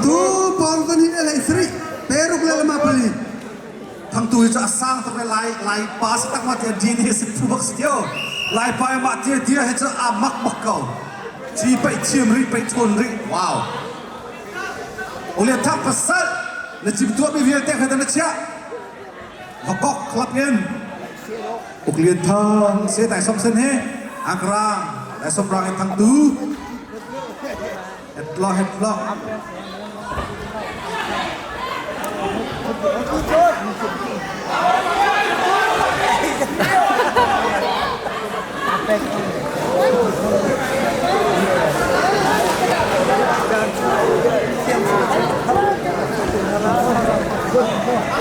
Thangtu pawng kan in elei sri peruk le lama pali. Thangtu hi cu a sang tuk le lai lai pa si tak ma tia DNA si phu bak si tio. Lai pa ma tia tia hi cu a mak bak ko. Ci pai thiam ri pai thon ri. Wow. Ole thak pasal na chim tuah mi vialte kha na chia. Vakok club in Uk Lian Thang se tai som sen he Agra tai som rang in thang tu het lo het lo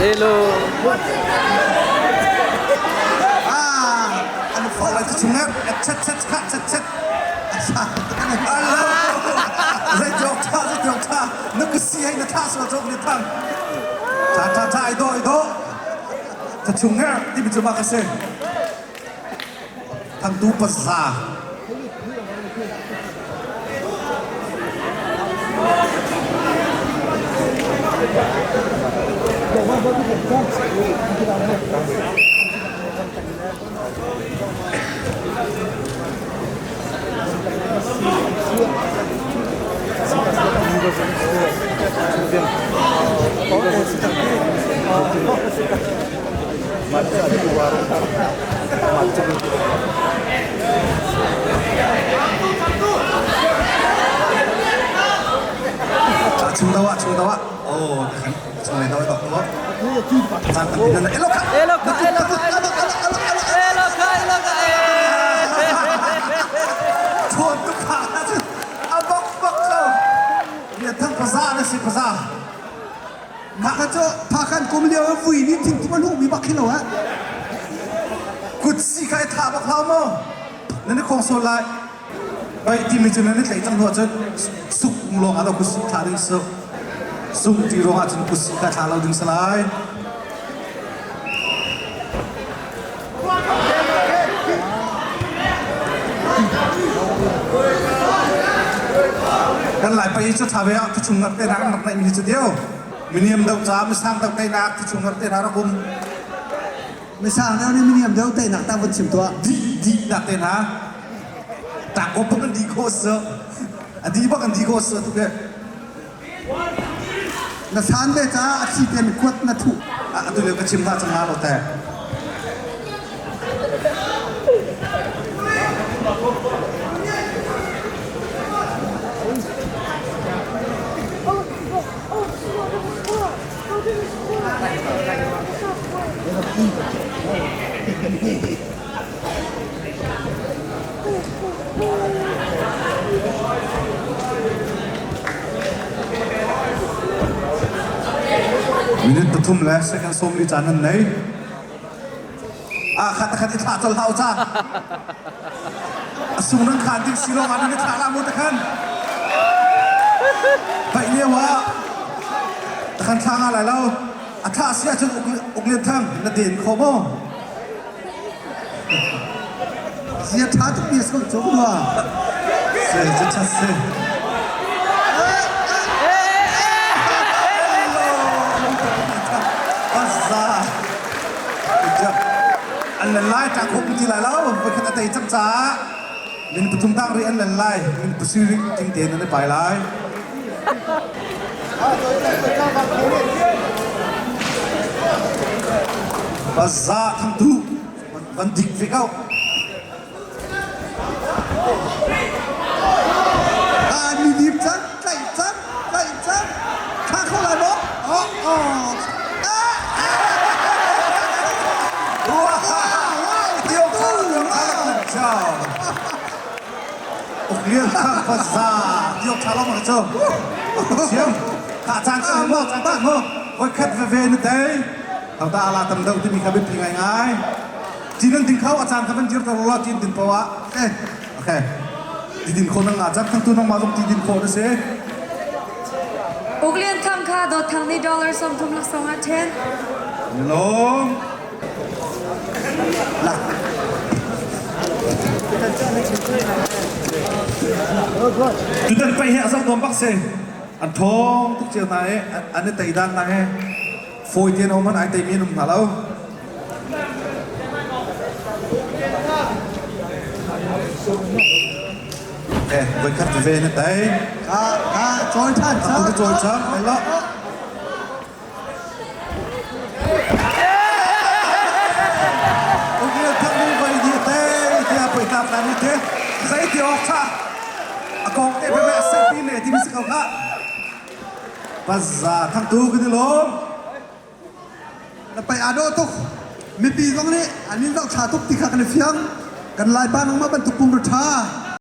Hello. Ah, an fa lai chung et chat chat kha chat chat. Zai jok tha zai jok tha na ku si hai na tha so jok ni thang. Tha tha tha ai do ai do. Ta chung her ti bi chuma ka se. Thangtu paza. Chung dawa chung dawa oh chung le dawa dok lo chan tam pin na elo kha Elo kha elo kha elo kha elo kha elo kha Chuan tu kha abok bok ko ya thang paza na si paza Mah kha cu phakhan kum lio ah vui nih thingtum a luhmi bak khi lo ah. Kut si kha i thah bak hlah maw? Nan i khong sual lai. Bai timi cu nan i tlaih cang hnu ahcun suk lawng ah kut si thlah ding si. Sung ti ruang ahcun kut si kha thlah lo ding si lai. Kan lai pai cu tha ve ah thuchung ngar te nak rak naih mi cu deu. Miniam deuh ca misang deuh teinak thuchung ngar te na rak um. Misang deuh nih miniam deuh teinak tang vun chim tuah. Di di nak te na. Tak ko bak an di kho sa. A di bak an di kho sa tu ke. Na san ve caah a thi te mi kuat na thuh. Atu lio ka chim hna cang la lo te. Minute pathum le second 40 caan nan nei. Ah khat khat i thlah col hau ca. A sung nan khan ding si lawng ah nan i thlah la mu takhan. Paih lio ah takhan thla nga lai lo. A thlah si ahcun uk lian thang na den kho maw? Zia ṭha tuk mi a si ko cu rua. Se cu ṭhat si. Baza. An len lai ṭah khawh ti lai lo. Voikhat a tei cang caah min pathum tang ri an len lai. Min pasirih ting tein an i pai lai. Baza thangtu van dik ve ko. Ah, ni dip cang, tlaih cang, tlaih cang. Thla kho lai maw? Oh, oh. Ah, Wow! Uk lian thang paza tiok tha lo ma cho. Siam. Ka caan caan mo caan caan mo. Voi khat ve ve na tei. Tau ta ala tam deuh timi kha biapi ngai ngai. Tin an ding kho a caan kha van dir ta lo tin din poah. Eh. Okay. Ti din kho nang nga cak thang tu nang ma zong ti din kho na si. Uk Lian Thang kha dawt thang nih dollar 30 laksawng ah ṭhen. Lawm. Tutan pai he a zoh nuam bak si. An ṭhawng tuk cio hna i an i tei dan hna hi fawi tein ho hmanh ai teimi an um hna lo. Eh, voikhat ve na tei. Ka ka cawi ṭhan cang. Ka cawi cang. Ai lo. Okay, thang ni vai di te tia poi tap na ni te. Zei ti ok tha. A kong te pe se pi le ti mi si ko kha. Paza thang tu ka ti lom. Na pai ado tuk. Mipi zong nih an in zoh tha tuk ti kha kan i fiang. Kan Laipa nangmah bantuk pum tha.